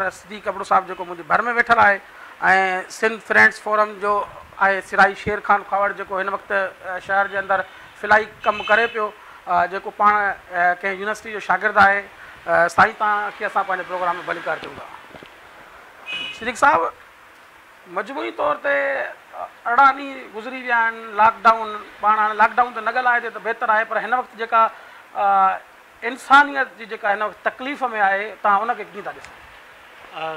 Doctor صديق ابڙو صاحب جيڪو منهنجي ڀر ۾ ويٺل آهي ۽ سنڌ فرينڊس فورم جو آهي سرائي شير خان کهاوڙ جيڪو هن وقت شهر جي اندر فلاحي ڪم ڪري پيو جيڪو پاڻ ڪنهن يونيورسٽي جو شاگرد آهي. سائين توهان کي اسان پنهنجي پروگرام ۾ ڀليڪار چئون ٿا. صديق صاحب مجموعي طور تي 18 ڏينهن گذري ويا آهن لاڪ ڊائون پاڻ هاڻي لاڪ ڊائون ته نه ڳالهائجي ته بهتر آهي پر هن وقت جيڪا انسانيت جي جيڪا هن وقت تڪليف ۾ آهي توهان ان کي ڪيئن ٿا ڏسو؟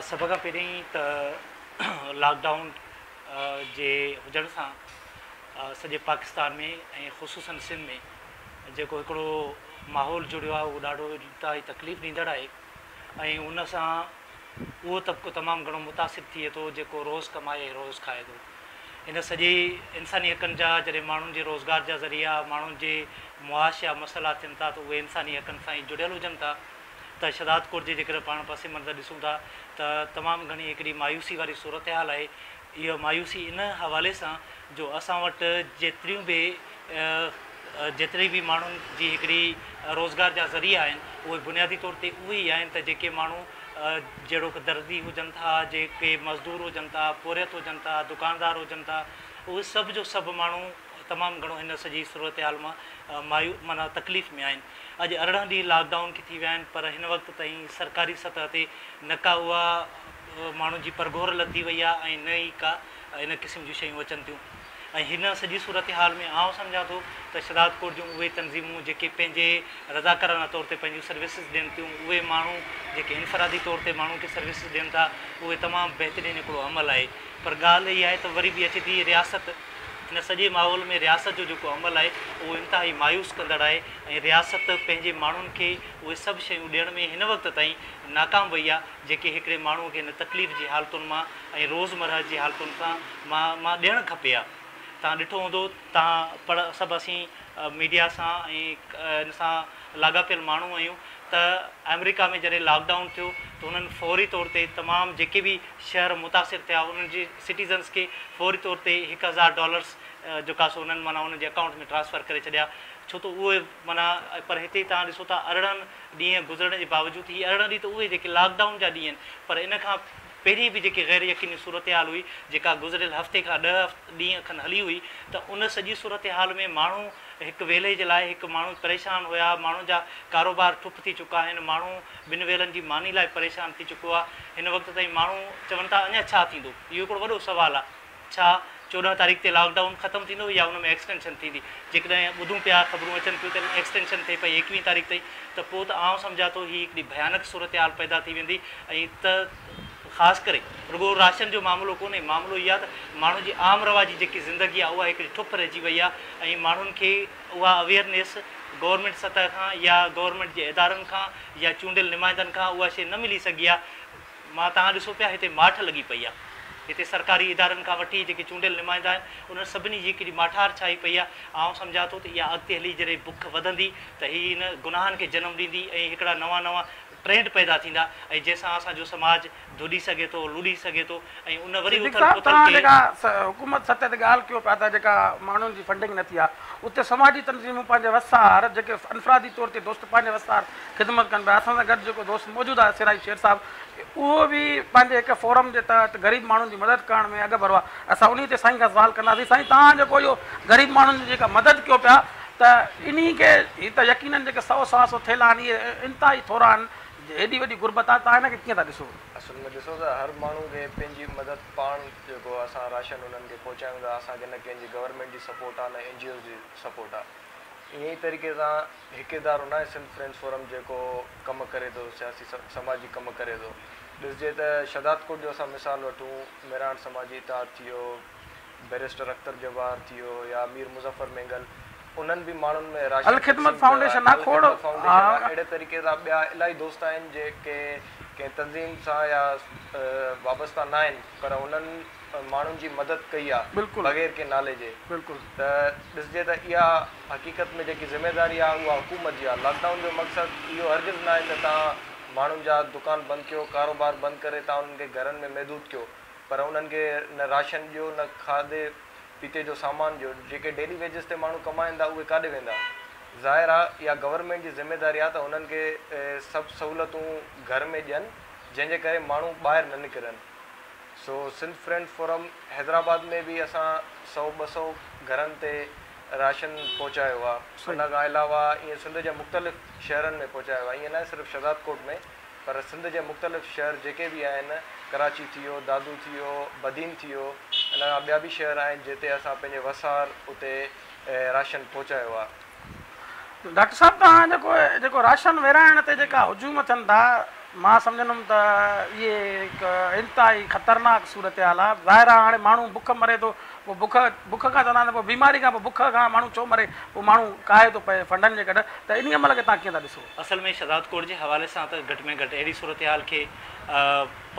سڀ کان پهرين ته لاڪ ڊائون جي هجڻ سان سڄي پاڪستان ۾ ۽ خصوصن سنڌ ۾ جيڪو هڪڙو ماحول جڙيو آهي اهو ڏاڍو انتهائي تڪليف ڏيندڙ آهي ۽ ان سان اهو طبقو تمام گهڻو متاثر ٿئي ٿو جيڪو روز ڪمائي ۽ روز کائي ٿو. هن سڄي انساني حقن جا جڏهن ماڻهن جي روزگار جا ذريعا ماڻهن جي معاش جا مسئلا ٿين ٿا ته اهي انساني حقن سان ئي جڙيل هجن ٿا ته شهدادڪوٽ جي جيڪڏهن پاڻ پس منظر ڏسون ٿا ته تمام گهڻي هڪڙي مايوسي واري صورتحال آهي. اها مايوسي ان حوالي سان جو اسان وٽ جيتريون به جيتري به ماڻهن جي هڪڙي روزگار جا ذريعا آهن اهي بنيادي طور تي اهي ئي آهن ته جيڪي ماڻهو جهڙوڪ درزي هجن ٿا، جيڪي مزدور هجن ٿا، پورهيت هجن ٿا، دڪاندار هجن ٿا، اهي سڀ جو سڀ ماڻهو تمام گهڻو هن سڄي صورتحال مان مايو معنيٰ تڪليف ۾ آهن. اڄ 18 ڏينهن لاڪ ڊائون کي ٿي ويا آهن پر هن وقت تائين سرڪاري سطح تي نه ڪا اها ماڻهن جي پرگهور لڌي وئي آهي ۽ نه ئي ڪا ان قسم جون شيون اچن ٿيون. ۽ هن سڄي صورتحال ۾ آئون سمجهان ٿو ته شهدادڪوٽ جون اهي تنظيمون جيڪي پنهنجي رضاڪارانه طور تي پنهنجون سروسز ڏين ٿيون اهي ماڻهو جيڪي انفرادي طور تي ماڻهن کي سروسز ڏين ٿا اهي تمام بهترين هڪڙو عمل آهي پر ڳالهه اها آهي ته وري به اچي ٿي رياست هن سڄي ماحول ۾ رياست جو جيڪو عمل آهي اهو انتهائي مايوس ڪندڙ آهي ۽ رياست پنهنجي ماڻهن کي اهي سڀ شيون ڏيڻ ۾ هن وقت تائين ناڪام وئي آهي جيڪي هڪڙي ماڻهو کي هن تڪليف جي حالتن مان ۽ روزمرهه جي حالتن سان مان مان ڏيڻ کپي ها. توهان ڏٺو هوندو توهان پڙ سڀ اسين ميڊيا سان ۽ ان سان لاڳاپيل ماڻهو آهيون ته آمريڪا ۾ جڏهن لاڪ ڊائون ٿيو ته انهن فوري طور تي تمام جيڪي به شهر متاثر ٿيا انهن جي سٽيزنس کي فوري طور تي 1000 ڊالرس جيڪا سو انهن معنيٰ انهن جي اڪائونٽ ۾ ٽرانسفر ڪري ڇڏيا ڇو ته اهي معنيٰ پر هتي توهان ڏسو ٿا 18 ڏينهن گذرڻ جي باوجود هي 18 ڏينهن ته اهي جيڪي لاڪ ڊائون جا ڏينهن آهن پر ان کان پهرين به جيڪي غير يقيني صورتحال هئي جيڪا گذريل هفتي کان 10 ڏينهن کن هلي هئي ته ان سڄي صورتحال ۾ ماڻهو هڪ ويلي جي لاء هڪ ماڻهو پريشان هيا ماڻهن جا ڪاروبار ٺپ ٿي چڪا آهن ماڻهو ٻن ويلن جي ماني لاء پريشان ٿي چڪو آهي هن وقت تائين ماڻهو چون ٿا اڃا ڇا ٿيندو اهو هڪڙو وڏو سوال آهي ڇا 14 تاريخ تي لاڪ ڊائون ختم ٿيندو يا ان ۾ ايڪسٽينشن ٿيندي؟ جيڪڏهن ٻڌون پيا خبرون اچن پيون ته ايڪسٽينشن ٿئي پئي 21 تاريخ تائين ته پوء ته آئون سمجهان ٿو هي هڪڙي ڀيانڪ صورتحال پيدا ٿي ويندي ۽ ته خاص ڪري رڳو راشن جو معاملو ڪونهي معاملو اهو آهي ته ماڻهن جي عام رواجي جيڪي زندگي آهي اها هڪڙي ٺپ رهجي وئي آهي ۽ ماڻهن کي اها اويئرنيس گورنمينٽ سطح کان يا گورنمينٽ جي ادارن کان يا چونڊيل نمائندن کان اها شيء نه ملي سگهي آهي. مان توهان ڏسو پيا هتي ماٺ لڳي پئي آ. هتي سرڪاري ادارن کان وٺي جيڪي چونڊيل نمائندا آهن انهن سڀني جي هڪڙي ماٺار ڇائي پئي آ. آئون سمجهان ٿو ته اها اڳتي هلي جڏهن بک وڌندي ته هي ان گناهن کي جنم ڏيندي ۽ هڪڙا نوان نوان ٽرينڊ پيدا ٿيندا ۽ جنهن سان اسان جو سماج ڌوڏي سگهي ٿو، لڏي سگهي ٿو ۽ ان وري صديق اٿل صاحب پٿل توهان کي. جيڪا حڪومت سطح تي ڳالهه ڪيو پيا ته جيڪا ماڻهن جي فنڊنگ نه ٿي آ اتي سماجي تنظيمون پنهنجي وس آهر جيڪي انفرادي طور تي دوست پنهنجي وس آهر خدمت ڪن پيا اسان سان گڏ جيڪو دوست موجود آهي سرائي شير صاحب اهو به پنهنجي هڪ فورم جي تحت غريب ماڻهن جي مدد ڪرڻ ۾ اڳڀرو آهي اسان انهي تي سائين کان سوال ڪنداسين سائين توهان جيڪو اهو غريب ماڻهن جي جيڪا مدد ڪيو پيا ته انهي کي هي ته يقينن جيڪي سئو سوا سئو ٿيلها آهن اهي انتهائي ٿورا آهن هيڏي وڏي غربت آهي توهان هن کي ڪيئن ٿا ڏسو؟ اصل ۾ ڏسو ته هر ماڻهو کي پنهنجي مدد پاڻ جيڪو اسان راشن انهن کي پهچايون ٿا اسان کي نه ڪنهن جي گورنمينٽ جي سپورٽ آهي نه اين جي اوز جي سپورٽ آهي ائين ئي طريقي سان هڪ ادارو ناهي سنڌ فرينڊز فورم جيڪو ڪم ڪري ٿو سياسي سماجي ڪم ڪري ٿو ڏسجي ته شهدادڪوٽ جو اسان مثال وٺون مهراڻ سماجي اتحاد ٿي ويو بئريسٽر اختر جبار ٿي ويو يا مير مظفر مينگل انهن به ماڻهن ۾ راشن الخدمت تقسيم ڪيو آهي فائونڊيشن آ کوڙ الخدمت فائونڊيشن آ اهڙي طريقي سان ٻيا الاهي دوست آهن جيڪي ڪنهن تنظيم سان يا وابسته ناهن پر انهن ماڻهن جي مدد ڪئي آ بغير ڪنهن نالي جي ته ڏسجي ته اها حقيقت ۾ جيڪي ذميواري آ اها حڪومت جي آ لاڪ ڊائون جو مقصد اهو هرگز ناهي ته توهان ماڻهن جا دڪان بند ڪيو ڪاروبار بند ڪري توهان انهن کي گهرن ۾ محدود ڪيو پر انهن کي نه راشن ڏيو نه کاڌي پيتي جو سامان ڏيو جيڪي ڊيلي ويجز تي ماڻهو ڪمائن ٿا اهي ڪاڏي ويندا ظاهر آ اها گورنمينٽ جي ذميواري آ ته انهن کي سڀ سهولتون گهر ۾ ڏين جنهن جي ڪري ماڻهو ٻاهر نه نڪرن. سو سنڌ فرينڊز فورم حيدرآباد ۾ به اسان سئو ٻه سئو گهرن تي راشن پهچايو آ. ان کان علاوه ائين سنڌ جي مختلف شهرن ۾ پهچايو آ. ائين ناهي صرف شهدادڪوٽ ۾ پر سنڌ جي مختلف شهر جيڪي به آهن ڪراچي ٿي ويو، دادو ٿي ويو، بدين ٿي ويو ان کان ٻيا به شهر آهن جتي اسان پنهنجي وس آهر اتي راشن پهچايو آ. ڊاڪٽر صاحب توهان جيڪو جيڪو راشن ورهائڻ تي جيڪا هجوم ٿين ٿا مان سمجهندم ته اهي هڪ انتهائي خطرناڪ صورتحال آهي ظاهر آهي هاڻي ماڻهو بک مري ٿو پوء بک بک کان چوندا آهن ته پوء بيماري کان پوء بک کان ماڻهو ڇو مري پوء ماڻهو ڪاهي ٿو پئي فنڊن جي ڪڍ ته انهي عمل کي توهان ڪيئن ٿا ڏسو؟ اصل ۾ شهدادڪوٽ جي حوالي سان ته گهٽ ۾ گهٽ اهڙي صورتحال کي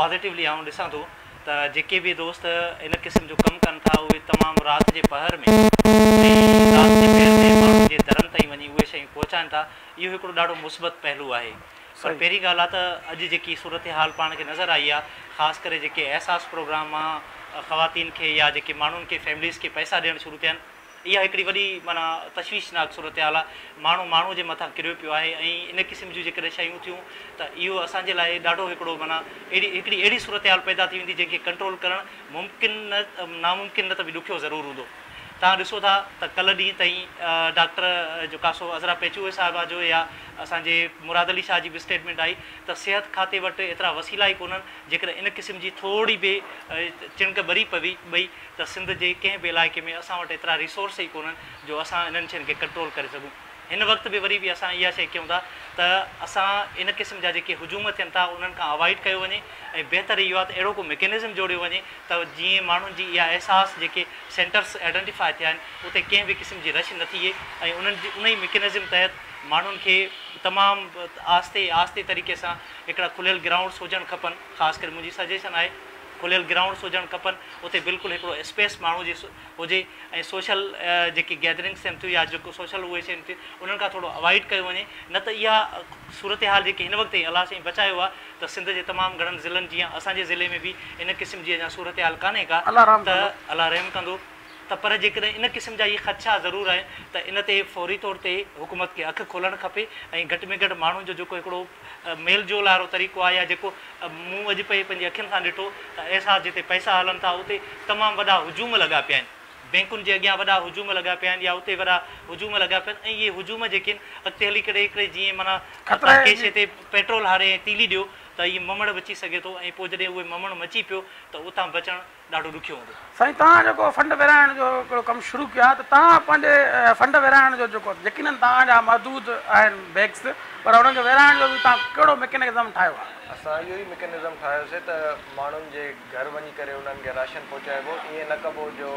پازيٽولي آئون ڏسان ٿو ته جيڪي به دوست ان قسم جو ڪم ڪن ٿا اهي تمام رات جي پهر ۾ ۽ رات جي پهر ۾ ماڻهن جي درن تائين وڃي اهي شيون پهچائن ٿا اهو هڪڙو ڏاڍو مثبت پهلو آهي پر پهرين ڳالهه آ ته اڄ جيڪي صورتحال پاڻ کي نظر آئي آ خاص ڪري جيڪي احساس پروگرام مان خواتين کي يا جيڪي ماڻهن کي فيمليز کي پئسا ڏيڻ شروع ٿيا آهن اها هڪڙي وڏي معنيٰ تشويشناڪ صورتحال آهي. ماڻهو ماڻهوء جي مٿان ڪريو پيو آهي ۽ ان قسم جون جيڪڏهن شيون ٿيون ته اهو اسان جي لاء ڏاڍو هڪڙو معنيٰ اهڙي هڪڙي اهڙي صورتحال پيدا ٿي ويندي جنهن کي ڪنٽرول ڪرڻ ممڪن نه ناممڪن نه ته به ڏکيو ضرور هوندو. توهان ڏسو ٿا ته ڪلهه ڏينهن تائين ڊاڪٽر جيڪا سو عذرا پيچوهي صاحبه جو يا اسان جي مراد علي شاهه جي به اسٽيٽمينٽ آئي ته صحت کاتي وٽ ايترا وسيلا ئي ڪونهن جيڪڏهن ان قسم جي ٿوري به چڻڪ ٻري پوي ٻئي ته سنڌ جي ڪنهن به علائقي ۾ اسان وٽ ايترا ريسورس ئي ڪونهن جو اسان انهن شين کي ڪنٽرول ڪري سگهون. هن وقت به وري به اسان اها شيء ڪيون ٿا ته اسان ان قسم جا جيڪي هجوم ٿين ٿا انهن کان اوائڊ ڪيو وڃي ۽ بهتر اهو آهي ته اهڙو ڪو ميڪنزم جوڙيو وڃي ته جيئن ماڻهن جي اها احساس جيڪي سينٽرس آئيڊنٽيفاء ٿيا آهن اتي ڪنهن به قسم جي رش نه ٿئي ۽ انهن جي انهي ميڪنزم تحت ماڻهن کي تمام آهستي آهستي طريقي سان هڪڙا کليل گرائونڊس هجڻ کپن خاص ڪري منهنجي سجيشن آهي کليل گرائونڊس هجڻ کپن اتي بلڪل هڪڙو اسپيس ماڻهو جي هجي ۽ سوشل جيڪي گيدرنگس ٿين ٿيون يا جيڪو سوشل اهي شيون ٿيون انهن کان ٿورو اوائڊ ڪيو وڃي نه ته اها صورتحال جيڪي هن وقت تائين الله سائين بچايو آهي ته سنڌ جي تمام گهڻن ضلعن جيان اسان جي ضلعي ۾ به ان قسم جي اڃا صورتحال ڪانهي ڪا ته الله رحم ڪندو ته پر جيڪڏهن ان قسم جا اهي خدشا ضرور آهن ته ان تي فوري طور تي حڪومت کي اک کولڻ کپي ۽ گهٽ ۾ گهٽ ماڻهن جو جيڪو هڪڙو ميل جول وارو طريقو آهي يا جيڪو مون اڄ پئي پنهنجي اکين سان ڏٺو ته احساس جتي پئسا هلن ٿا اتي تمام وڏا هجوم لڳا پيا آهن بينڪن جي اڳيان وڏا هجوم لڳا پيا آهن يا اتي وڏا هجوم لڳا پيا آهن ۽ اهي هجوم جيڪي آهن اڳتي هلي ڪري هڪڙي جيئن معنيٰ توهان ڪنهن شيء تي پيٽرول هاري ۽ تيلي ڏيو ته اهي ممڻ مچي سگهي ٿو ۽ پوء جڏهن اهي ممڻ مچي پيو ته اتان بچڻ ڏاڍو ڏکيو هوندو. سائين توهان جيڪو فنڊ ورهائڻ جو هڪڙو ڪم شروع ڪيو آهي ته توهان پنهنجي فنڊ ورهائڻ جو جيڪو يقينن توهان جا محدود آهن بيگس پر انهن کي ورهائڻ جو به توهان ڪهڙو ميڪنزم ٺاهيو آهي؟ اسان اهو ئي ميڪنزم ٺاهيوسي ته ماڻهن جي گهر وڃي ڪري انهن کي راشن پهچائبو ائين نه ڪبو جو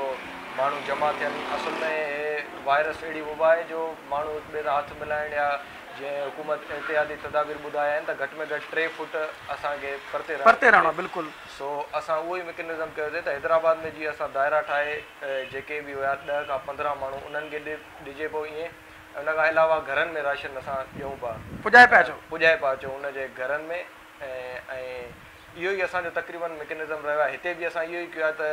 ماڻهو جمع ٿين اصل ۾ هي وائرس اهڙي وبا آهي جو ماڻهو هڪ ٻئي سان هٿ ملائڻ يا جيئن حڪومت احتياطي تدابير ٻڌايا آهن ته گهٽ ۾ گهٽ ٽي فوٽ اسان کي پرتي رهڻو بلڪل. سو اسان اهو ئي ميڪنزم ڪيوسي ته حيدرآباد ۾ جيئن اسان دائرا ٺاهي جيڪي به هيا ڏهه کان 15 ماڻهو انهن کي ڏجي پيو ائين ۽ ان کان علاوه گهرن ۾ راشن اسان ڏيون پيا. پڄائي پيا اچو. پڄائي پيا اچون ان جي گهرن ۾ ۽ اهو ئي اسان جو تقريبن ميڪنزم رهيو آهي هتي به اسان اهو ئي ڪيو آهي ته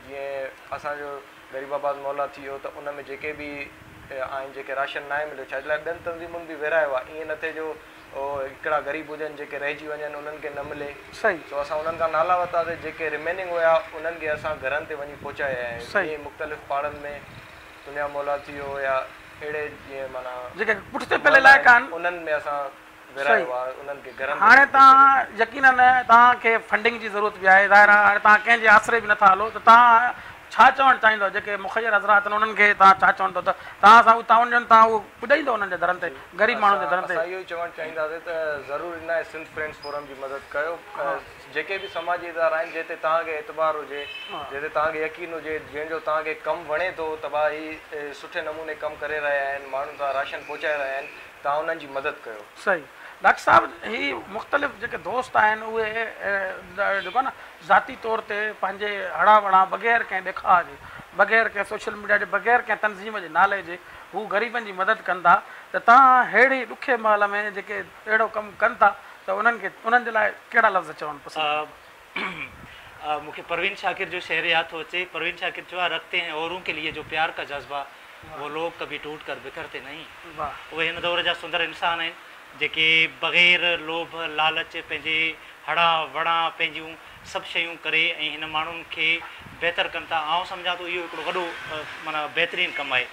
جيئن اسان جو غريب آباد محلا ٿي ويو ته ان ۾ جيڪي به آهن جيڪي راشن ناهي مليو ڇا جي لاء ٻين تنظيمن به ورهايو آهي ائين نه ٿئي جو هڪڙا غريب هجن جيڪي رهجي وڃن انهن کي نه ملي سو اسان انهن کان نالا ورتاسي جيڪي ريميننگ هيا انهن کي اسان گهرن تي وڃي پهچايا آهن ائين مختلف پاڙن ۾ دنيا محلا ٿي ويو يا اهڙي جيئن معنيٰ جيڪي پٺتي پيل علائقا آهن انهن ۾ اسان ورهايو آهي انهن کي گهرن تي هاڻي توهان يقينن توهان کي فنڊنگ جي ضرورت به آهي ظاهر آهي هاڻي توهان ڪنهن جي آسري به نٿا هلو ته توهان ڇا چوڻ چاهيندؤ جيڪي مخير حضرات آهن انهن کي توهان ڇا چوندؤ ته توهان سان هو تعاون ڏين توهان اهو پڄائيندؤ انهن جي درن تي غريب ماڻهن جي درن تي. اسان اهو ئي چوڻ چاهينداسين ته ضروري ناهي سنڌ فرينڊز فورم جي مدد ڪيو جيڪي به سماجي ادارا آهن جنهن تي توهان کي اعتبار هجي جنهن تي توهان کي يقين هجي جنهن جو توهان کي ڪم وڻي ٿو ته ڀا هي سٺي نموني ڪم ڪري رهيا آهن ماڻهن سان راشن پهچائي رهيا آهن توهان انهن جي مدد ڪيو. صحيح ڊاڪٽر صاحب هي مختلف جيڪي دوست آهن اهي جيڪو آهي نه ذاتي طور تي پنهنجي هڙان وڙان بغير ڪنهن ڏيکاء جي بغير ڪنهن سوشل ميڊيا جي بغير ڪنهن تنظيم جي نالي جي هو غريبن جي مدد ڪن ٿا ته توهان ههڙي ڏکي مهل ۾ جيڪي اهڙو ڪم ڪن ٿا ته انهن کي انهن جي لاء ڪهڙا لفظ چوڻ پسند ڪندو؟ مون کي پروين شاڪر جو شعر ياد ٿو اچي پروين شاڪر چيو آهي رکتي هين اورون ڪي ليي جو پيار ڪا جذبه وو لوگ ڪڀي ٽوٽ ڪر بکرتي نهين اهي هن دور جا سندر انسان آهن جيڪي بغير لوڀ لالچ پنهنجي هڙان وڙان پنهنجيون سڀ شيون ڪري ۽ هن ماڻهن کي بهتر ڪن ٿا. آئون سمجهان ٿو اهو هڪڙو وڏو معنيٰ بهترين ڪم آهي.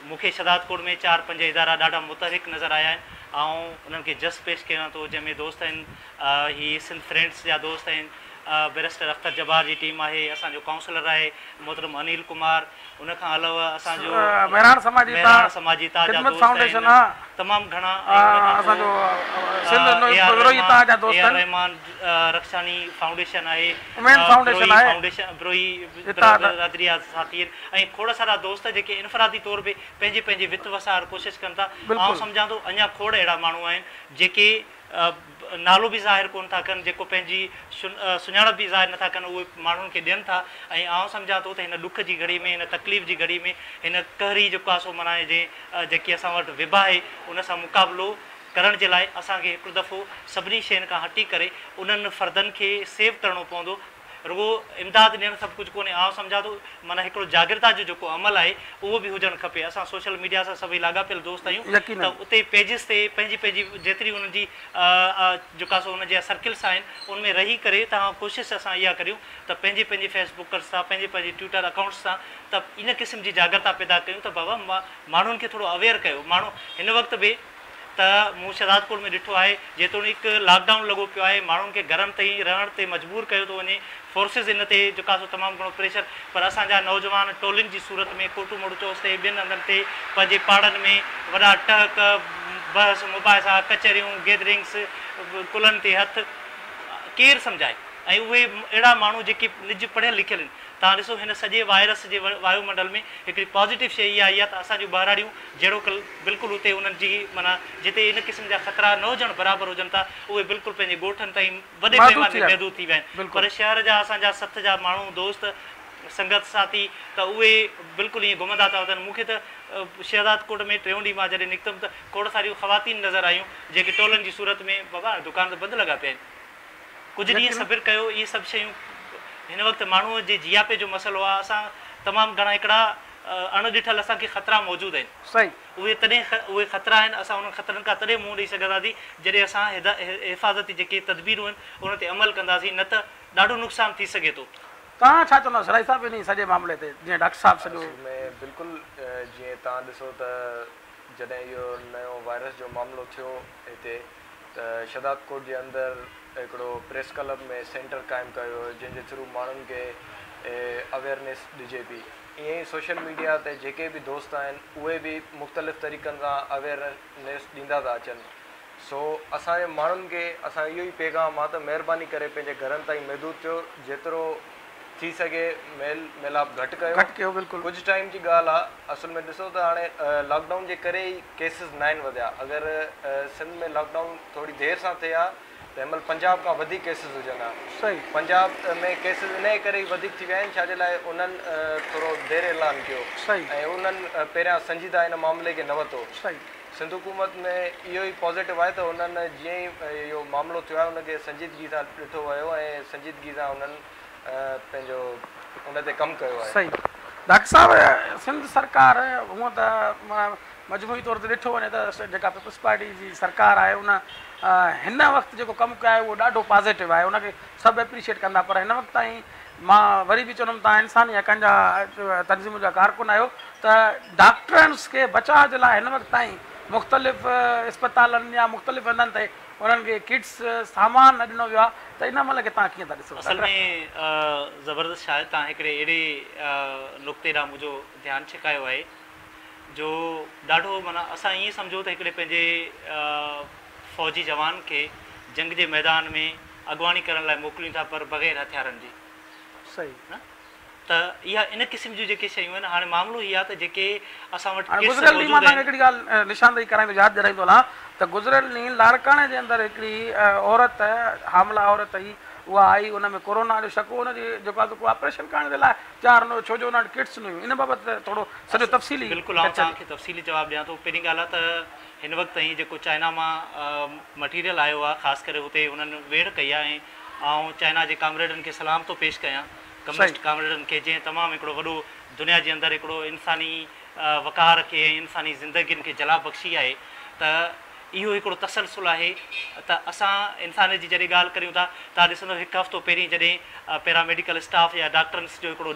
مون کي شهدادڪوٽ ۾ چار پنج ادارا ڏاڍا متحرڪ نظر آيا آهن. آئون انهن کي جس پيش ڪيان ٿو جنهن ۾ دوست آهن هي سنڌ فرينڊس جا دوست آهن، بئريسٽر اختر جبار جي ٽيم آهي، اسان جو ڪائونسلر آهي محترم انيل ڪمار، ان کان علاوه اسان جو مهراڻ سماجي مهراڻ سماجي تا جا خدمت دوست فائونڊيشن آهن آ تمام گهڻا ۽ ان کان اسان جو پوء سنڌ اي آر بروهي رحمان تا جا اي دوست آر آهن رحمان رخشاني فائونڊيشن آهي اميد فائونڊيشن بروهي آهي فائونڊيشن بروهي اتحاد برادري جا ساٿي آهن ۽ کوڙ سارا دوست جيڪي انفرادي طور به پنهنجي پنهنجي وت وسار ڪوشش ڪن ٿا آئون بلڪل. سمجهان ٿو اڃا کوڙ اهڙا ماڻهو آهن جيڪي نالو به ظاهر ڪونه ٿا ڪن، جيڪو پنهنجي سڃاڻپ به ظاهر نٿا ڪن، اهي ماڻهن کي ڏين ٿا ۽ آئون سمجهان ٿو ته هن ڏک جي گهڙي ۾، هن تڪليف جي گهڙي ۾، هن قهري جيڪو آهي سو معنيٰ جنهن جيڪي اسان وٽ وبا آهي، ان سان مقابلو ڪرڻ جي لاء اسان کي هڪ دفعو سڀني شين کان هٽي ڪري انهن فردن کي سيو ڪرڻو پوندو. رڳو امداد ڏيڻ سڀ ڪجهه ڪونهي، آئون سمجهان ٿو معنيٰ هڪڙو جاڳرتا جو جيڪو عمل آهي اهو به هجڻ کپي، اسان سوشل ميڊيا سان سڀئي لاڳاپيل دوست آهيون ته يقينن. اتي پيجز تي پنهنجي پنهنجي جيتري انهن جي جيڪا سو انهن جا سرڪلس آهن ان ۾ رهي ڪري توهان ڪوشش اسان اها ڪريون ته پنهنجي پنهنجي فيس بڪرس تان پنهنجي پنهنجي ٽوئٽر اڪائونٽس تان ته ان قسم جي جاڳرتا پيدا ڪيون ته بابا ماڻهن کي ٿورو اويئر ڪيو ماڻهو هن وقت به ته مون شهدادڪوٽ ۾ ڏٺو آهي جيتوڻيڪ لاڪ ڊائون لڳو پيو آهي ماڻهن کي گهرن تي ئي رهڻ تي مجبور ڪيو ٿو وڃي فورسز ان تي جيڪا سو تمام گهڻو پريشر پر اسان جا نوجوان ٽولين جي صورت ۾ ڪوٽو موڙ چوس تي ٻين هنڌن تي پنهنجي پاڙن ۾ وڏا ٽهڪ بحث مباحثا ڪچهريون گيدرنگس ڪلهن تي هٿ ڪير سمجهائي ۽ اهي اهڙا ماڻهو جيڪي نج پڙهيل لکيل آهن توهان ڏسو هن سڄي وائرس جي وايو منڊل ۾ هڪڙي پازيٽو شيء اها آئي آهي ته اسان جون ٻهراڙيون جهڙوڪ بلڪل اتي انهن جي معنيٰ جتي ان قسم جا خطرا نه هجڻ برابر هجن ٿا اهي بلڪل پنهنجي ڳوٺن تائين وڏي محدود پيماني ٿي تي ويا آهن محدود ٿي ويا آهن بلڪل. پر شهر جا اسان جا سٿ جا ماڻهو دوست سنگت ساٿي ته اهي بلڪل ائين گهمندا ٿا وتن مون کي ته شهدادڪوٽ ۾ ٽيون ڏينهن مان جڏهن نڪتم ته کوڙ ساريون خواتين نظر آيون جيڪي ٽولن جي صورت ۾ بابا دڪان ته بند لڳا پيا آهن ڪجهه ڏينهن يقينن. صبر ڪيو اهي سڀ شيون هن وقت ماڻهوء جي جياپي جو مسئلو آهي اسان تمام گهڻا هڪڙا اڻ ڏٺل اسان کي خطرا موجود آهن. صحيح. اهي تڏهن اهي خطرا آهن اسان انهن خطرن کان تڏهن منهن ڏئي سگهنداسين جڏهن اسان حفاظتي جيڪي تدبيرون آهن انهن تي عمل ڪنداسين نه ته ڏاڍو نقصان ٿي سگهي ٿو. توهان ڇا چوندا سرائي صاحب انهي سڄي معاملي تي جيئن ڊاڪٽر صاحب سڄو. اصل ۾ بلڪل جيئن توهان ڏسو ته جڏهن اهو نيو وائرس جو معاملو ٿيو هتي ته شهدادڪوٽ جي اندر هڪڙو پريس ڪلب ۾ سينٽر قائم ڪيو ويو جنهن جي ٿرو ماڻهن کي اويئرنيس ڏجي پئي ائين ئي سوشل ميڊيا تي جيڪي به دوست آهن اهي به مختلف طريقن سان اويئرنيس ڏيندا ٿا اچن سو اسان جي ماڻهن کي اسان جو اهو ئي پيغام آهي ته مهرباني ڪري پنهنجي گهرن تائين محدود ٿيو جيترو ٿي سگهي ميل ميلاپ گهٽ ڪيو گهٽ ڪيو بلڪل. ڪجهه ٽائيم جي ڳالهه آهي اصل ۾ ڏسو ته هاڻي لاڪ ڊائون جي ڪري ئي ڪيسز ناهن وڌيا اگر سنڌ ۾ لاڪ ڊائون ٿوري دير سان ٿئي ها ته هن مهل پنجاب کان وڌيڪ ڪيسز هجن ها. صحيح. پنجاب ۾ ڪيسز انهيء ڪري ئي وڌيڪ ٿي ويا آهن ڇا جي لاء انهن ٿورو دير اعلان ڪيو صحيح. ۽ انهن پهريان سنجيده ان معاملي کي نه ورتو. صحيح. سنڌ حڪومت ۾ اهو ئي پازيٽو آهي ته انهن جيئن ئي اهو معاملو ٿيو آهي ان کي سنجيدگي سان ڏٺو ويو ۽ سنجيدگي سان انهن پنهنجو ان تي ڪم ڪيو آهي. صحيح. ڊاڪٽر صاحب سنڌ سرڪار هونء ته مجموعي طور تي ڏٺو وڃي ته جيڪا پيپلز پارٽي جي سرڪار آهي ان هن وقت جيڪو ڪم ڪيو آهي اهو ڏاڍو پازيٽو آهي ان کي سڀ اپريشيٽ ڪندا پر هن وقت تائين مان وري به چوندم توهان انساني حقن جا تنظيمن جا ڪارڪن آهيو ته ڊاڪٽرنس کي بچاء جي لاء هن وقت تائين مختلف اسپتالن يا مختلف هنڌن تي انهن کي ڪٽس سامان نه ڏنو ويو آهي ته ان عمل کي توهان ڪيئن ٿا ڏسو اصل ۾ زبردست شاهد توهان هڪڙي اهڙي نقطي ڏانهن منهنجو ڌيان ڇڪايو آهي جو ڏاڍو معنيٰ اسان ائين سمجهو ته هڪڙي پنهنجي فوجي جوان کي جنگ جي ميدان ۾ اڳواڻي ڪرڻ لاء موڪليون ٿا پر بغير هٿيارن جي. صحيح. نه ته اها ان قسم جون جيڪي شيون آهن هاڻي معاملو هي آهي ته جيڪي اسان وٽ هاڻي ڪٽس گذريل ڏينهن مان موجود توهان کي آهن. هڪڙي ڳالهه نشاندهي ڪرائيندو ياد ڏيارائيندو هلان ته گذريل ڏينهن لاڙڪاڻي جي اندر هڪڙي عورت حامله عورت هئي اها آئي ان ۾ ڪورونا جو شڪ هو ان جي جيڪو آهي سو ڪو آپريشن ڪرڻ جي لاء تيار نه هيو ڇو جو ان وٽ ڪٽس نه هيون ان بابت ٿورو سڄو تفصيلي بلڪل آئون ڪچهري. توهان کي تفصيلي جواب ڏيان ٿو پهرين ڳالهه آهي ته هن وقت تائين جيڪو چائنا مان مٽيريل آيو آهي خاص ڪري هتي هنن ويڙهه ڪئي آهي ۽ آئون چائنا جي ڪامريڊن کي سلام ٿو پيش ڪيان ڪميونسٽ صحيح. ڪامريڊن کي جنهن تمام هڪڙو وڏو دنيا جي اندر هڪڙو انساني وقار کي ۽ انساني زندگين کي جلا بخشي آهي ته اهو هڪڙو تسلسل آهي ته اسان انسانيت جي جڏهن ڳالهه ڪريون ٿا توهان ڏسندؤ هڪ هفتو پهرين جڏهن پيرا ميڊيڪل اسٽاف يا ڊاڪٽرنس جو هڪڙو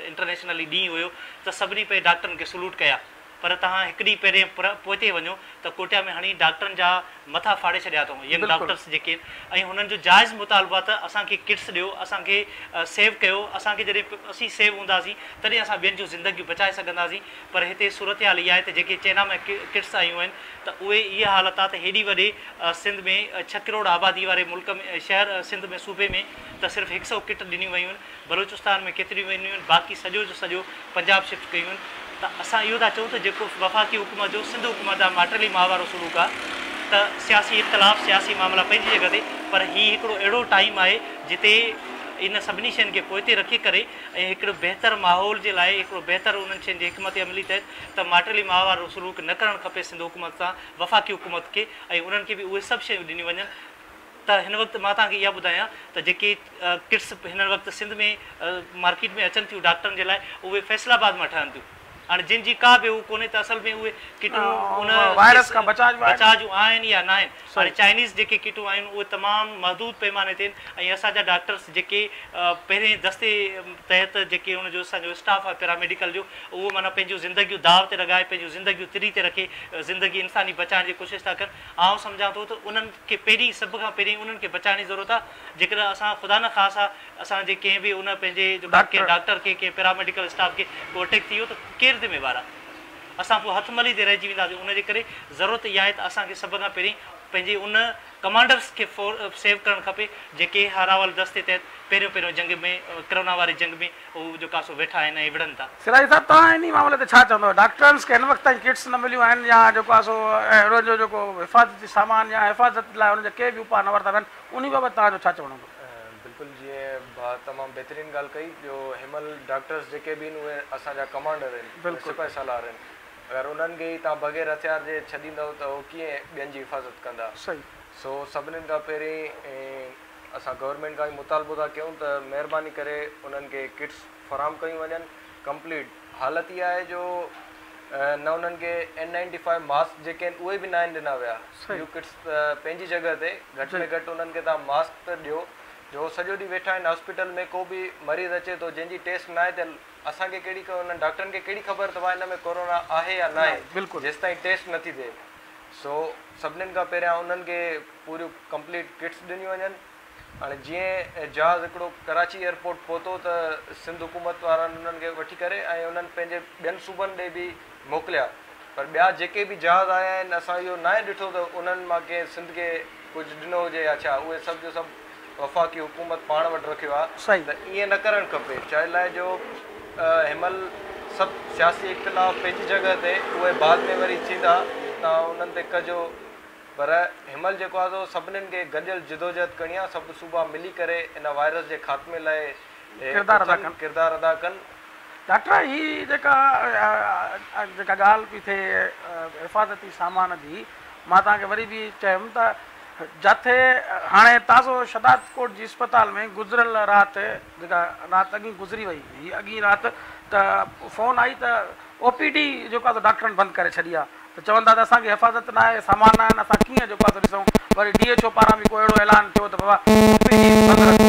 انٽرنيشنلي ڏينهن هيو ته سڀني پئي ڊاڪٽرن کي سلوٽ ڪيا پر توهان هڪ ڏينهن پهرين پوئتي وڃو ته ڪوئٽا ۾ هڻي ڊاڪٽرن جا مٿا ڦاڙي ڇڏيا اٿئون ينگ ڊاڪٽرس جيڪي آهن ۽ هنن جو جائز مطالبو آهي ته اسان کي ڪٽس ڏيو اسان کي سيو ڪيو اسان کي جڏهن اسين سيو هونداسين تڏهن اسان ٻين جون زندگيون بچائي سگهنداسين پر هتي صورتحال اها آهي ته جيڪي چئنا مان ڪٽس آيون آهن ته اهي اها حالت آهي ته هيڏي وڏي سنڌ ۾ ڇهه ڪروڙ آبادي واري ملڪ ۾ شهر سنڌ ۾ صوبي ۾ ته صرف هڪ سئو ڪٽ ڏنيون ويون آهن بلوچستان ۾ ڪيتريون ويون آهن باقي سڄو جو سڄو پنجاب شفٽ ڪيون آهن ته اسان اهو ٿا چئون ته جيڪو وفاقي حڪومت جو سنڌ حڪومت سان ماٽيلي ماء وارو سلوڪ آهي ته سياسي اختلاف سياسي معاملا پنهنجي جڳهه تي پر هي هڪڙو اهڙو ٽائيم آهي جتي ان سڀني شين کي پوئتي رکي ڪري ۽ هڪڙو بهتر ماحول جي لاء هڪڙو بهتر انهن شين جي حڪمت عملي تحت ته ماٽيلي ماء وارو سلوڪ نه ڪرڻ کپي سنڌ حڪومت سان وفاقي حڪومت کي ۽ انهن کي به اهي سڀ شيون ڏنيون وڃن ته هن وقت مان توهان کي اها ٻڌايان ته جيڪي ڪٽس هن وقت سنڌ ۾ مارڪيٽ ۾ اچن ٿيون ڊاڪٽرن جي لاء اهي فيصل آباد مان ٺهن ٿيون هاڻي جن جي ڪا به هو ڪونهي ته اصل ۾ اهي ڪٽون ان وائرس کان بچاء جون بچاء جون آهن يا ناهن. هاڻي چائنيز جيڪي ڪٽون آيون اهي تمام محدود پيماني تي آهن ۽ اسان جا ڊاڪٽرس جيڪي پهرين دستي تحت جيڪي ان جو اسان جو اسٽاف آهي پيراميڊيڪل جو اهو معنيٰ پنهنجون زندگيون داء تي لڳائي پنهنجون زندگيون تري تي رکي زندگي انساني بچائڻ جي ڪوشش ٿا ڪن آئون سمجهان ٿو ته انهن کي پهرين سڀ کان پهرين انهن کي بچائڻ جي ضرورت آهي جيڪڏهن اسان خدا نخواسته اسان جي ڪنهن به ان پنهنجي ڪنهن ڊاڪٽر کي ڪنهن پيراميڊيڪل اسٽاف کي ڪو اٽيڪ ٿي ويو ته ڪير ذميوار آهي؟ اسان پوء هٿ مليندي رهجي وينداسين ان جي ڪري ضرورت اها آهي ته اسان کي سڀ کان پهرين پنهنجي ان ڪمانڊرس کي سيو ڪرڻ کپي جيڪي هراول دستي تحت پهريون پهريون جنگ ۾ ڪرونا واري جنگ ۾ هو جيڪو آهي سو ويٺا آهن ۽ وڙهن ٿا. سرائي صاحب توهان انهي معاملي تي ڇا چوندؤ ڊاڪٽرنس کي هن وقت تائين ڪٽس نه مليون آهن يا جيڪو آهي سو انهن جو جيڪو حفاظتي سامان يا حفاظت لاء انهن جا ڪي به اپاء نه ورتا ويا آهن انهي بابت توهان جو ڇا چوڻ هوندو؟ بلڪل جيئن ڀاء تمام بهترين ڳالهه ڪئي جو هن مهل ڊاڪٽرس جيڪي به آهن اهي اسان جا ڪمانڊر آهن اهي سپهه سالار آهن اگر انهن کي ئي توهان بغير هٿيار جي ڇڏيندؤ ته هو ڪيئن ٻين جي حفاظت ڪندا سو سڀنين کان پهرين اسان گورنمينٽ کان ئي مطالبو ٿا ڪيون ته مهرباني ڪري انهن کي ڪٽس فراهم ڪيون وڃن ڪمپليٽ حالت اها آهي جو نه انهن کي اين نائنٽي فائيو ماسڪ جيڪي آهن اهي به ناهن ڏنا ويا ٻيون ڪٽس ته پنهنجي جڳهه تي گهٽ ۾ گهٽ انهن کي توهان ماسڪ ته ڏيو جو هو سڄو ڏينهن ويٺا آهن هاسپيٽل ۾ ڪو به مريض اچي ٿو جنهن جي ٽيسٽ ناهي ٿيل اسان کي ڪهڙي انهن ڊاڪٽرن کي ڪهڙي خبر ته ڀاء هن ۾ ڪورونا آهي يا ناهي جيستائين ٽيسٽ نٿي ٿئي سو سڀنين کان پهريان انهن کي پوريون ڪمپليٽ ڪٽس ڏنيون وڃن. هاڻي جيئن جهاز هڪڙو ڪراچي ايئرپورٽ پهتو ته سنڌ حڪومت وارن انهن کي وٺي ڪري ۽ انهن پنهنجي ٻين صوبن ڏي به موڪليا پر ٻيا جيڪي به جهاز آيا آهن اسان اهو ناهي ڏٺو ته انهن مان ڪنهن سنڌ کي ڪجهه ڏنو هجي يا ڇا اهي سڀ جو سڀ وفاقي حڪومت پاڻ وٽ رکيو آهي ته ائين نه ڪرڻ کپي ڇا لاء جو هن مهل سڀ سياسي اختلاف پنهنجي جڳهه تي اهي بعد ۾ وري ٿيندا توهان انهن تي ڪجو پر هنمهل جيڪو آهي سو سڀنين کي گڏيل جدوجهد ڪرڻي آهي، سڀ صوبا ملي ڪري ان وائرس جي خاتمي لاء ڪردار ادا ڪن. ڪردار ادا ڪن. ڊاڪٽر هي جيڪا جيڪا ڳالهه پئي ٿئي حفاظتي سامان جي مان توهان کي وري به چيم ته جاٿي هاڻي تازو شهدادڪوٽ جي اسپتال ۾ گذريل رات جيڪا رات اڳين گذري وئي هئي اڳين رات ته فون آئي ته او پي ڊي جيڪو آهي سو ڊاڪٽرن بند ڪري ڇڏي آهي ته چون ٿا ته اسان کي حفاظت ناهي سامان ناهن اسان ڪيئن جيڪو آهي سو ڏسون وري ڊي ايڇ او پاران به ڪو اهڙو اعلان ٿيو ته بابا او پي ڊي بند رکو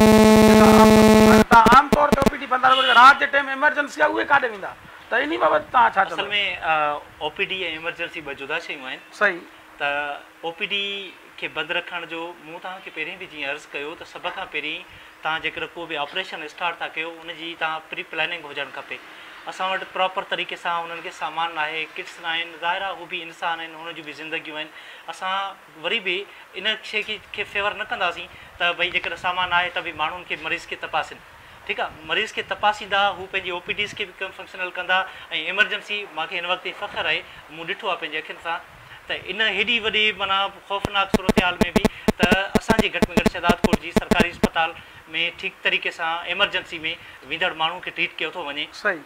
جيڪا عام توهان عام طور تي او پي ڊي بند رکو جيڪا رات جي ٽيم ايمرجنسي آهي اهي ڪاڏي ويندا ته انهي بابت توهان ڇا اصل چوندؤ. ۾ او پي ڊي ۽ ايمرجنسي ٻه جدا شيون آهن. صحيح. ته او پي ڊي کي بند رکڻ جو مون توهان کي پهرين به جيئن عرض ڪيو ته سڀ کان پهرين توهان جيڪڏهن ڪو به آپريشن اسٽارٽ ٿا ڪيو ان جي توهان پري پلاننگ هجڻ کپي اسان وٽ پراپر طريقي سان انهن کي سامان ناهي ڪٽس ناهن ظاهر آهي هو به انسان آهن انهن جون به زندگيون آهن اسان وري به ان شي کي فيور نه ڪنداسين ته ڀئي جيڪڏهن سامان ناهي ته به ماڻهن کي مريض کي تپاسين ٺيڪ آهي مريض کي تپاسيندا هو پنهنجي او پي ڊيز کي به فنڪشنل ڪندا ۽ ايمرجنسي مانکي هن وقت فخر آهي مون ڏٺو آهي پنهنجي اکين سان ته ان هيڏي وڏي معنيٰ خوفناڪ صورتحال ۾ به ته اسان جي گهٽ ۾ گهٽ شهدادڪوٽ جي سرڪاري اسپتال ۾ ٺيڪ طريقي سان ايمرجنسي ۾ ويندڙ ماڻهو کي ٽريٽ ڪيو ٿو وڃي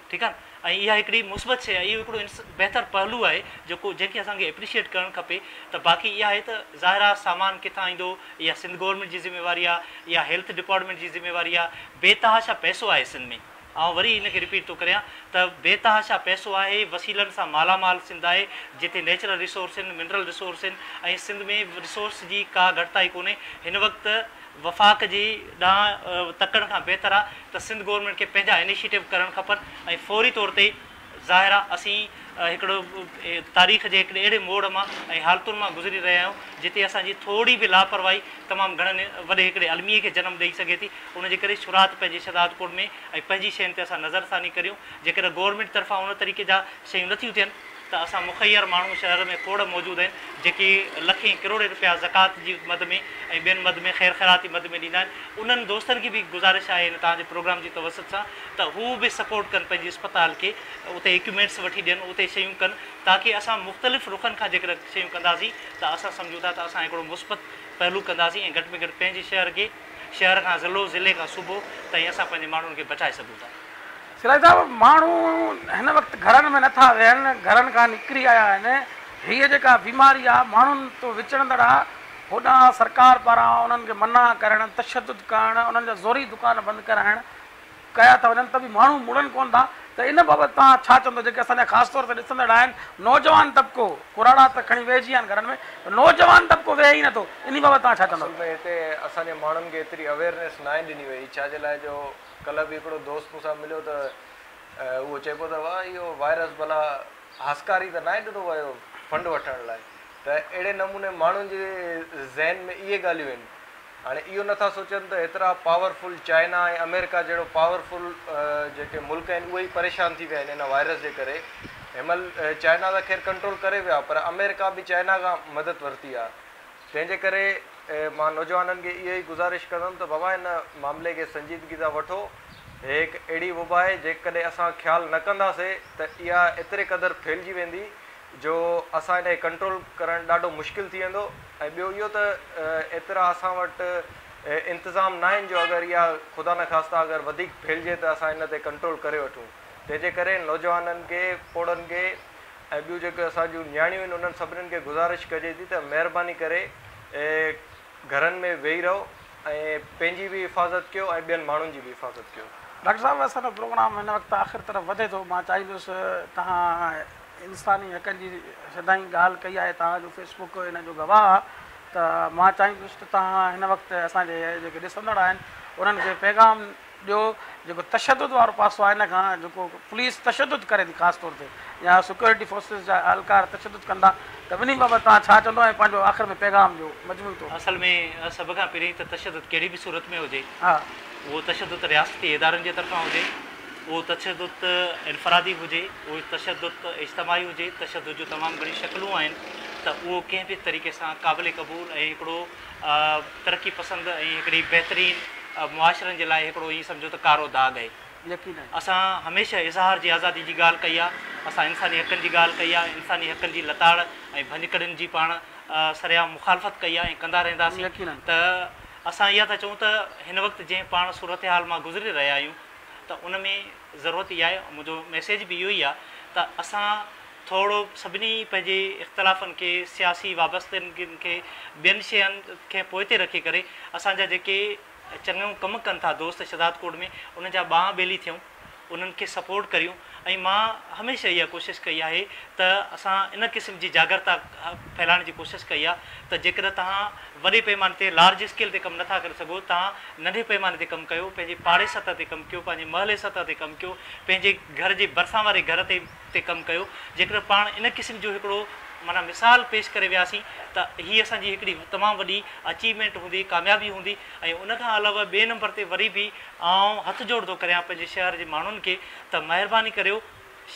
ٺيڪ آهي ۽ اها هڪڙي مثبت شيء آهي اهو هڪڙو بهتر پهلو آهي جيڪو جنهن کي اسان کي اپريشيئيٽ ڪرڻ کپي ته باقي اها آهي ته ظاهر آهي سامان ڪٿان ايندو اها سنڌ گورنمينٽ جي ذميواري آهي اها هيلٿ ڊپارٽمينٽ جي ذميواري آهي بي تحاشا پئسو آهي سنڌ ۾ آئون وري ان کي رپيٽ ٿو ڪريان ته بي تحاشا پئسو آهي، وسيلن سان مالا مال سنڌ آهي، جتي نيچرل ريسورس آهن، منرل ريسورس آهن ۽ سنڌ ۾ ريسورس جي ڪا گهٽتائي ڪونهي، هن وقت وفاق جي ڏانهن تڪڻ کان بهتر آهي ته سنڌ گورنمينٽ کي پنهنجا انيشيٽو ڪرڻ کپن ۽ فوري طور تي ظاهر آ اسين هڪڙو تاريخ جي هڪڙي اهڙي موڙ مان ۽ حالتن مان گذري رهيا آهيون جتي اسان جي ٿوري به لاپرواهي تمام گهڻن وڏي هڪڙي الميي کي جنم ڏئي سگهي ٿي ان جي ڪري شروعات پنهنجي شهدادڪوٽ ۾ ۽ پنهنجي شين تي اسان نظر ثاني ڪريون جيڪڏهن گورنمينٽ طرفان ان طريقي جا شيون نٿيون ٿين ته اسان مخير ماڻهو شهر ۾ کوڙ موجود آهن جيڪي لکين ڪروڙين رپيا زڪوات جي مد ۾ ۽ ٻين مد ۾ خير خيراتي مد ۾ ڏيندا آهن انهن دوستن کي به گذارش آهي هن توهان جي پروگرام جي توسط سان ته هو به سپورٽ ڪن پنهنجي اسپتال کي اتي اڪيوپمينٽس وٺي ڏين اتي شيون ڪن تاڪه اسان مختلف رخن کان جيڪڏهن شيون ڪنداسين ته اسان سمجهون ٿا ته اسان هڪڙو مثبت پهلو ڪنداسين ۽ گهٽ ۾ گهٽ پنهنجي شهر کي شهر کان ضلعو ضلعي کان صوبو تائين اسان پنهنجي ماڻهن کي بچائي سگهون ٿا. سراج صاحب ماڻهو هن وقت گهرن ۾ نٿا ويهن گهرن کان نڪري آيا آهن هيء جيڪا بيماري آ ماڻهن تو وچڙندڙ آ هوڏانهن سرڪار پاران انهن کي منع ڪرڻ تشدد ڪرڻ انهن جا زوري دڪان بند ڪرائڻ ڪيا ٿا وڃن ته به ماڻهو مڙن ڪونه ٿا ته ان بابت توهان ڇا چوندو جيڪي اسان جا خاص طور تي ڏسندڙ آهن نوجوان طبقو ڪراڙا ته کڻي ويهجي ويا آهن گهرن ۾ نوجوان طبقو ويهي ئي نٿو انهي بابت توهان ڇا چوندو. اصل ۾ هتي اسان جي ماڻهن کي ايتري اويئرنيس ناهي ڏني وئي ڇا جي لاء جو ڪلهه به هڪڙو دوست مون سان مليو ته اهو چئي پيو ته واهه اهو وائرس ڀلا هاسڪاري ته ناهي ڏنو ويو فنڊ وٺڻ لاء ته اهڙي نموني ماڻهن جي ذهن ۾ اهي ڳالهيون آهن هاڻي اهو نٿا سوچن ته ايترا پاور فل چائنا ۽ آمريڪا جهڙو پاور فل جيڪي ملڪ آهن اهي ئي پريشان ٿي ويا آهن ان وائرس جي ڪري هن مهل چائنا ته خير ڪنٽرول ڪري ويو آهي پر آمريڪا به چائنا کان مدد ورتي آهي تنهن جي ڪري مان نوجوانن کي اهو ئي گذارش ڪندم ته بابا هن معاملي کي سنجيدگي سان وٺو هي هڪ اهڙي وبا آهي جيڪڏهن اسان خيال نه ڪنداسي ته اها ايتري قدر ڦهلجي ويندي جو اسان ان کي ڪنٽرول ڪرڻ ڏاڍو مشڪل ٿي ويندو ۽ ٻيو اهو ته ايترا اسان وٽ انتظام ناهن جو اگر اها خدا نخواسته اگر وڌيڪ ڦهلجي ته اسان ان تي ڪنٽرول ڪري وٺون تنهن جي ڪري نوجوانن کي پوڙهن کي ۽ ٻيون جيڪي اسان جون نياڻيون آهن انهن سڀنين کي گذارش ڪجي ٿي ته مهرباني ڪري گهرن ۾ ويهي رهو ۽ پنهنجي به حفاظت ڪيو ۽ ٻين ماڻهن جي به حفاظت ڪيو. ڊاڪٽر صاحب اسان جو پروگرام هن وقت آخر طرف وڌي ٿو مان چاهيندس توهان انساني حقن جي سدائين ڳالهه ڪئي آهي توهان جو فيس بڪ ان جو گواهه آهي ته مان چاهيندس ته توهان هن وقت اسان جي جيڪي ڏسندڙ آهن انهن کي پيغام ڏيو جيڪو تشدد وارو پاسو آهي ان کان جيڪو پوليس تشدد ڪري ٿي خاص طور تي يا سيڪيورٽي فورسز جا اهلڪار تشدد ڪن ٿا ته انهي بابت توهان ڇا چوندو ۽ پنهنجو آخر ۾ پيغام ڏيو مجموعي طور. اصل ۾ سڀ کان پهرين ته تشدد ڪهڙي به صورت ۾ هجي اهو تشدد رياستي ادارن جي طرفان هجي اهو تشدد انفرادي هجي اهو تشدد اجتماعي هجي تشدد جون تمام گهڻيون شڪلون آهن ته اهو ڪنهن به طريقي سان قابل قبول ۽ هڪڙو ترقي پسند ۽ هڪڙي بهترين معاشرن جي لاء هڪڙو ائين سمجهو ته ڪارو داغ آهي. يقينن. اسان هميشه اظهار جي آزادي جي ڳالهه ڪئي آهي، اسان انساني حقن جي ڳالهه ڪئي آهي، انساني حقن جي لتاڙ ۽ ڀڃڪڙين جي پاڻ سرعام مخالفت ڪئي آهي ۽ ڪندا رهنداسين يقينن. ته اسان اها ٿا چئون ته هن وقت جنهن پاڻ صورتحال مان گذري رهيا آهيون ته ان ۾ ضرورت اها آهي منهنجو ميسيج به اهو ئي آهي ته اسان ٿورو سڀني پنهنجي اختلافن کي، سياسي وابستگين کي، ٻين شين کي پوئتي رکي ڪري اسان جا جيڪي چڱو ڪم ڪن ٿا دوست شهدادڪوٽ ۾ انهن جا ٻانهن ٻيلي ٿيون، انهن کي سپورٽ ڪريون ۽ مان هميشه اها ڪوشش ڪئي آهي ته اسان ان قسم جي جاڳرتا ڦهلائڻ جي ڪوشش ڪئي آهي ته جيڪڏهن توهان وڏي پيماني تي لارج اسڪيل تي ڪم نٿا ڪري سگهو توهان ننڍي پيماني تي ڪم ڪيو پنهنجي پاڙي سطح تي ڪم ڪيو پنهنجي محلي سطح تي ڪم ڪيو پنهنجي گهر جي ڀرسان واري گهر تي تي ڪم ڪيو جيڪڏهن پاڻ ان قسم جو هڪڙو معنيٰ مثال پيش ڪري وياسين ته هي اسان جي هڪڙي تمام وڏي اچيومينٽ هوندي ڪاميابي هوندي ۽ ان کان علاوه ٻئي نمبر تي وري به آئون هٿ جوڙ ٿو ڪريان پنهنجي شهر جي ماڻهن کي ته مهرباني ڪريو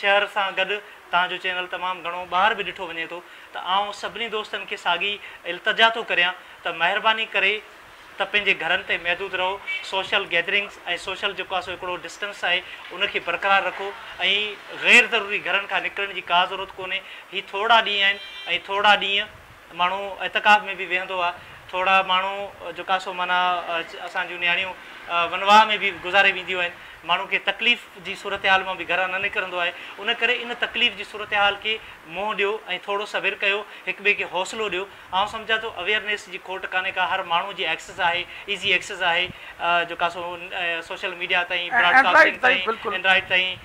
شهر سان گڏ توهان جو چينل تمام گهڻو ٻاهر به ڏٺو وڃي ٿو ته آئون سڀني دوستن کي ساڳي التجا ٿو ڪريان ته مهرباني ڪري ته پنهنجي گهرن تائين محدود رهو، سوشل گيدرنگس ۽ سوشل جيڪو آهي سو هڪڙو ڊسٽنس آهي ان کي برقرار رکو ۽ غير ضروري گهرن کان نڪرڻ جي ڪا ضرورت ڪونهي، هي ٿورڙا ڏينهن آهن ۽ ٿورڙا ڏينهن ماڻهو اعتڪاف ۾ به ويهندو آهي، ٿورڙا ماڻهو جيڪو آهي سو معنيٰ اسان جون نياڻيون ونواهه ۾ به گذاري وينديون آهن ماڻهو کي تڪليف جي صورتحال مان به گهران نه نڪرندو آهي ان ڪري ان تڪليف جي صورتحال کي منهن ڏيو ۽ ٿورو صبر ڪيو هڪ ٻئي کي حوصلو ڏيو آئون سمجهان ٿو اويئرنيس جي کوٽ ڪانهي ڪا هر ماڻهو جي ايڪسس آهي ايزي ايڪسس آهي جيڪا سو سوشل ميڊيا تائين براڊ ڪاسٽنگ تائين اينڊرائيڊ تائين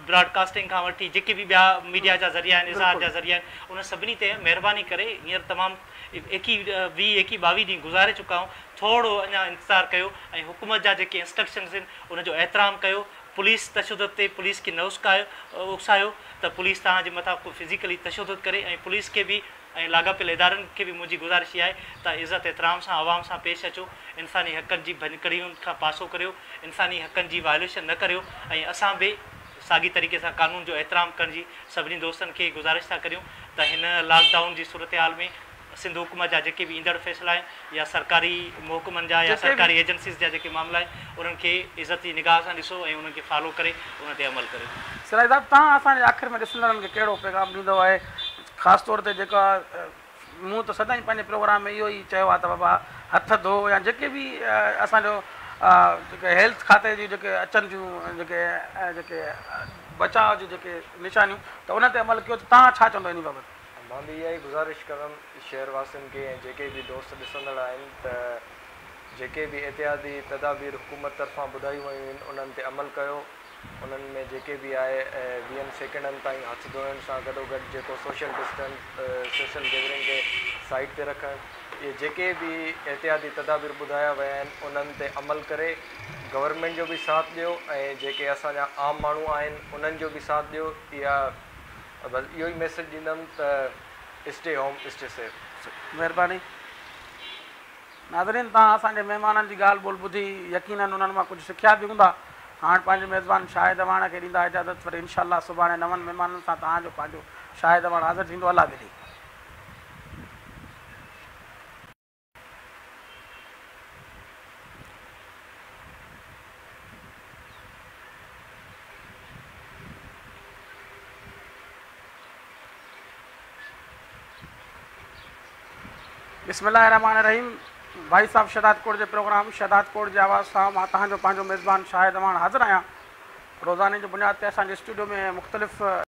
براڊ ڪاسٽنگ کان وٺي جيڪي به ٻيا ميڊيا جا ذريعا آهن اظهار جا ذريعا آهن انهن سڀني تي مهرباني ڪري هينئر تمام ايڪيهه ويهه ايڪيهه ٻاويهه ڏينهن گذاري چڪا آهيون ٿورو اڃا انتظار ڪيو ۽ حڪومت جا جيڪي انسٽرڪشنز آهن ان جو احترام ڪيو پوليس تشدد تي پوليس کي نه اڪسايو ته پوليس توهان جي مٿان ڪو فزيڪلي تشدد ڪري ۽ پوليس کي به ۽ لاڳاپيل ادارن کي به منهنجي گذارش اها آهي ته عزت احترام سان عوام سان پيش اچو انساني حقن جي ڀڃڪڙين کان پاسو ڪريو انساني حقن جي وائليشن نه ڪريو ۽ اسان به ساڳي طريقي سان قانون جو احترام ڪرڻ جي سڀني دوستن کي گذارش ٿا ڪريون ته هن لاڪ ڊائون جي صورتحال ۾ سنڌ حڪومت جا جيڪي به ايندڙ فيصلا آهن يا سرڪاري محڪمن جا يا سرڪاري ايجنسيز جا جيڪي معاملا آهن انهن کي عزت جي نگاهه سان ڏسو ۽ انهن کي فالو ڪري انهن تي عمل ڪريو. سراج صاحب توهان اسان جي آخر ۾ ڏسندڙن کي ڪهڙو پيغام ڏيندؤ آهي خاص طور تي جيڪا مون ته سدائين پنهنجي پروگرام ۾ اهو ئي چيو آهي ته بابا هٿ ڌو يا جيڪي به اسان جو جيڪي هيلٿ کاتي جون جيڪي اچن ٿيون جيڪي جيڪي بچاء جون جيڪي نشانيون ته ان تي عمل ڪيو ته توهان ڇا چوندؤ انهي بابت؟ مان به اها ئي گذارش ڪندم شهر واسين کي ۽ جيڪي به دوست ڏسندڙ آهن ته جيڪي به احتياطي تدابير حڪومت طرفان ٻڌايون ويون آهن انهن تي عمل ڪيو انهن ۾ جيڪي به آهي ويهن سيڪنڊن تائين هٿ ڌوئڻ سان گڏوگڏ جيڪو سوشل ڊسٽنس سوشل گيدرنگ کي سائيڊ تي رکڻ اهي جيڪي به احتياطي تدابير ٻڌايا ويا آهن انهن تي عمل ڪري گورنمينٽ جو به ساٿ ڏيو ۽ جيڪي اسان جا عام ماڻهو آهن انهن جو به ساٿ ڏيو اها بس اهو ئي ميسيج ڏيندم ته اسٽي هوم اسٽي سيف. مهرباني ناظرين توهان اسان جي مهمانن جي ڳالهه ٻولهه ٻڌي يقينن انهن مان ڪجهه سکيا به هوندا هاڻ پنهنجي ميزبان شاهد اعواڻ کي ڏيندا اجازت وري انشاء الله سڀاڻي نون مهمانن سان توهان جو پنهنجو شاهد اعواڻ حاضر ٿيندو الله ٻيلي. بسم الله الرحمٰن الرحيم وائس آف شهدادڪوٽ جي پروگرام شهدادڪوٽ جي آواز سان مان توهان جو پنهنجو ميزبان شاهد اعواڻ حاضر آهيان روزاني جي بنياد تي اسان جي اسٽوڊيو ۾ مختلف.